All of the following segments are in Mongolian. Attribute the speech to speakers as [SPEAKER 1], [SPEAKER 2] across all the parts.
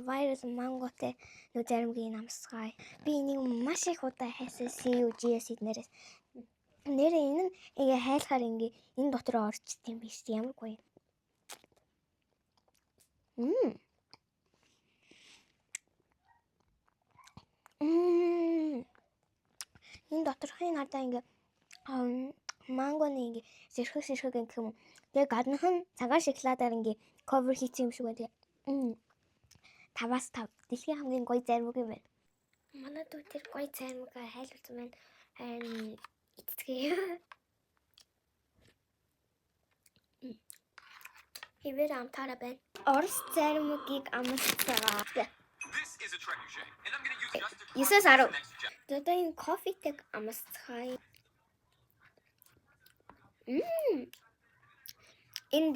[SPEAKER 1] Viral манготай нүү заримгийн амсгай. Би энийг маш их удаа хайсан CUGS эднэрээс. Нэрээ энэ нь ингээ хайлахаар ингээ энэ дотор орчт юм биш, ямар гоё. Мм. Мм. Энэ доторхын надаа ингээ мангоны ингээ зэрхэг зэрхэг гэх юм уу. Тэгээ гаднах нь цагаан шоколадаар ингээ cover хийсэн юм шиг байна. Тэгээ 5-аас 5. Дэлхийн хамгийн гоё заримг юм байна. Манай дүү тэр гоё заримгаа хайлуулсан байна. Харин эцэцгээе. Хэвээр амтаараа байна. Орос заримгийг амсцгаа.
[SPEAKER 2] This is a trebuchet, and I'm gonna use it just to crush
[SPEAKER 1] 9-10.
[SPEAKER 2] the next gen.
[SPEAKER 1] Одоо энэ кофетэйг амсцгаая. Мм. Энд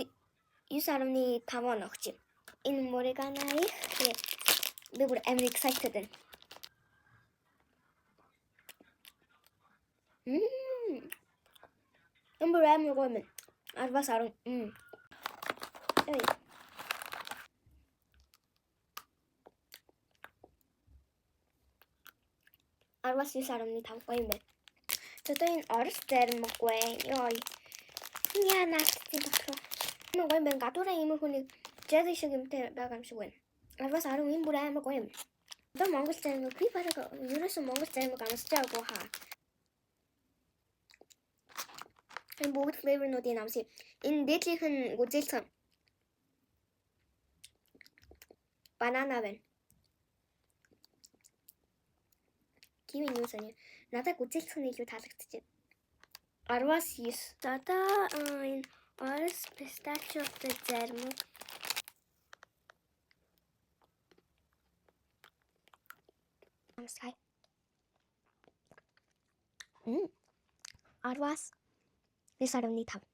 [SPEAKER 1] 9.5 он өгч юм. Энэ Morgana их. Тэгээд би бүр амар excited байна. Мм. Энэ бүр амар гоё юм. 10-аас 10. Мм. Эй. 10-аас 9.5 гоё юм байна. За, одоо энэ орос заримгүй. Йой. Энэ яа наалтын дотор. Энэ гоё юм байна. Гадуураа иймэрхүү нэг jelly шиг юмтай байгаа юм шиг байна. 10-аас 10, энэ бүр амар гоё юм. Одоо Монгол заримыг би бараг ерөөсөн Монгол заримыг амсч байгаагүй хаа. Энэ бүгд flavor нуудыг амсъя. Энэ дээдлийнх нь гүзээлцэн. Банана байна. Киви юу сони. Надад гүзээлцэх нь илүү таалагдчихэв. 10-аас 9. За, одоо энэ орос pistachio той заримыг амсгая. 10-аас 9.5.